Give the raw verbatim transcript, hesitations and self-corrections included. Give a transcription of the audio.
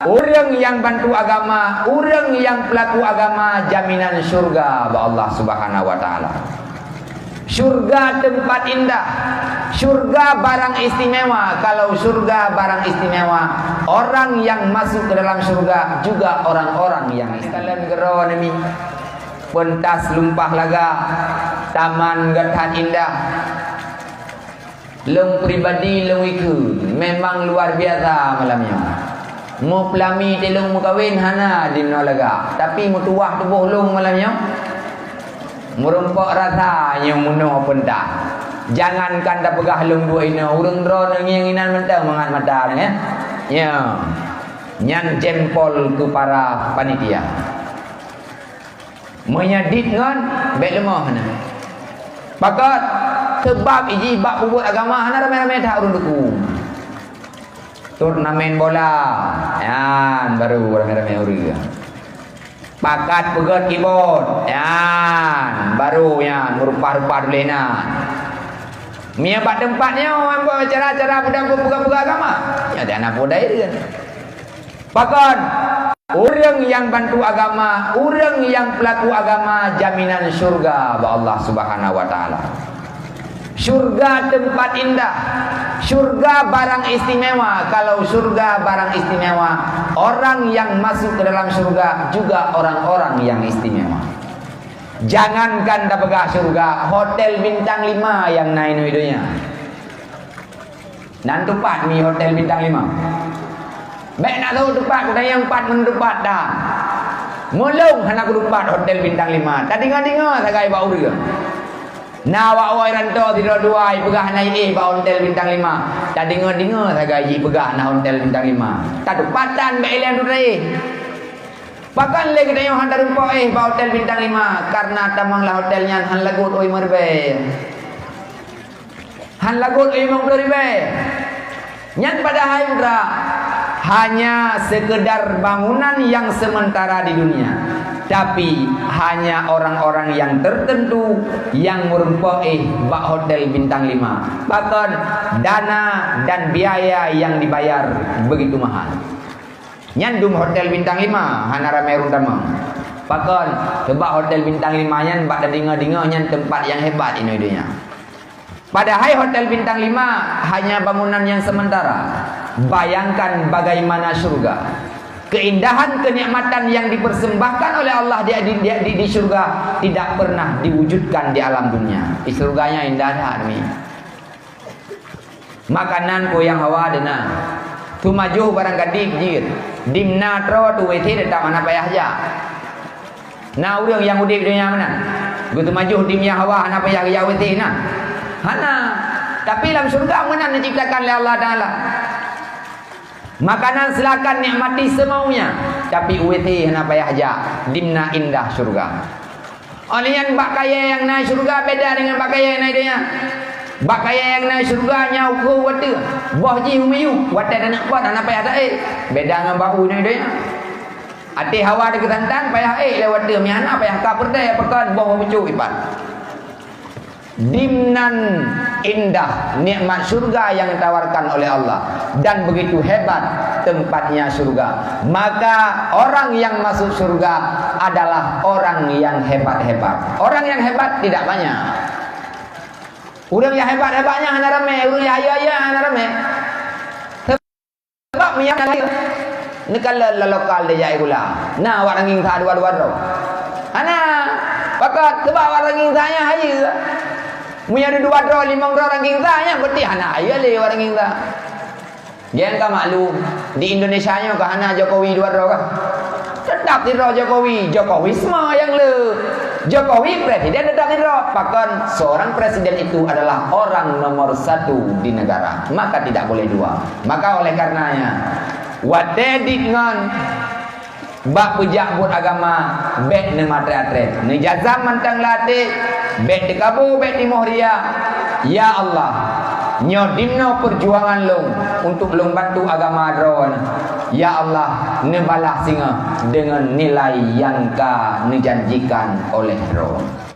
Ureuëng nyang bantu agama, ureuëng nyang peulaku agama, jaminan syurga bak Allah Subhanahu wa Taala. Syurga tempat indah, syurga barang istimewa. Kalau syurga barang istimewa, orang yang masuk ke dalam syurga juga orang-orang yang istimewa. Kalian gero nami, pentas lumpah laga, taman geuh that indah. Lôn pribadi lôn ikheun, memang luar biasa malam nyoe. Meupeulami teuh lôn meukawen hana di noe lagak, tapi meutuwah tuboh lôn malam nyoe. Meurumpok rasa nyoe meunoe peunta. Jangankan tapeugah lôn duek inoe, ureuëng droeneuh ngieng inan mantong mangat mata nyan, ya. Ya. Nyan jempol keu para panitia. Meunyoe dit ngon bék leumah na. Pakon, seubab iji bak peubuet agama hana ramé-ramé that ureuëng teuku. Turnamen bola, nyan baru ramé-ramé ureuëng. Pakat peugét kibot, nyan baru nyan meurupah-rupah tuléh na. Meunyoe bak teumpat nyoe, cara-cara peudong peugah-peugah agama, nyan hana peue dai deuen. Pakon, ureuëng nyang bantu agama, ureuëng nyang peulaku agama, jaminan syurga bak Allah Subhanahu wa Taala. Syurga tempat indah, syurga barang istimewa. Kalau syurga barang istimewa, orang yang masuk ke dalam syurga juga orang-orang yang istimewa. Jangankan tapeugah syurga, hotel bintang lima nyang na inoe donya. Nan teupat mi hotel bintang lima. Bék na sôk teupat, kuda nyang pat meuneupat dah. Meulông hana kuteupat hotel bintang lima. Tadeungoe-deungoe sagai bak ureuëng. Na awak woe ranto sidroe dua jipeugah hana jiéh bak hotel bintang lima. Tadeungoe-deungoe sagai jipeugah na hotel bintang lima. Tateupat tan bék ilée tu taéh. Pakon lé geutanyoe hana tarumpok éh bak hotel bintang lima, karena tamong lam hotel nyan hana lagot oi meuribée. Hana lagot limong ploh ribée. Nyan padahai putra, hanya sekedar bangunan yang sementara di dunia. Tapi, hanya orang-orang yang tertentu yang meurumpok éh bak hotel bintang lima. Pakon, dana dan biaya yang dibayar begitu mahal. Nyan dum hotel bintang lima, hana ramé ureuëng tamong. Pakon, seubab hotel bintang lima nyan bak tadeungoe-deungoe nyan teumpat nyang hebat inoe donya. Padahai hotel bintang lima hanya bangunan yang sementara. Bayangkan bagaimana syurga. Keindahan kenikmatan yang dipersembahkan oleh Allah di, di, di, di, di syurga tidak pernah diwujudkan di alam dunia. Di syurga nyan indah that mi. Makanan peue nyang hawa deuh na. Teumajoh barang gadib jeuet. Dimna troe tu W C teutap hana payah jak. Na ureuëng nyang udeb donya meunan, geuteumajoh dim nyang hawa hana payah geujak W C na? Hana. Tapi lam syurga meunan diciptakan lé Allah Taala. Makanan silakan nikmati semaunya, tapi W C hana payah jak. Dimna indah syurga. Óh lheueh nyan bak kayée nyang na syeuruga beda deungon bak kayée nyang na donya. Bak kayée nyang na syeuruga nyan ukeue watée, boh jih u miyueb, watée taneuk pot hana payah taék. Beda ngon bak u donya. Até hawa dikeue santan payah ék lé watée meuhana payah ka peureudée pakon boh meucok ipat. Dimnan indah nikmat syurga yang ditawarkan oleh Allah, dan begitu hebat tempatnya syurga. Maka orang yang masuk syurga adalah orang yang hebat-hebat. Orang yang hebat tidak banyak. Ureuëng nyang hebat-hebat nyan hana ramé, ureuëng nyang hayeue-hayeue nyan hana ramé. Sabab meunyoe neukalon lam lokal dijak gula, na awak rangieng sa dua-dua droe. Hana, pakon, sabab awak rangieng sa nyan hayeue. Meunyoe dua droe, limong droe rangieng sa nyan, berarti hana hayeue lé awak rangieng sa. Geng ka maklum, di Indonesia nyoe ka hana Jokowi dua droe kah? Teutap sidroe Jokowi, Jokowisme nyang le. Jokowi presiden teutap sidroe, pakon seorang presiden itu adalah orang nomor satu di negara, maka tidak boleh dua. Maka oleh karenanya, watée dit ngon bak peujak buet agama, bék neumatré-atré. Neujazam mantong lam até, bék teukabu, bék timoh ria. Ya Allah, nyoe dimnoe peujuangan lôn untuk lôn bantu agama Droeneuh. Ya Allah, neubalah singoh deungon nilai nyang ka neujanjikan oleh Droeneuh.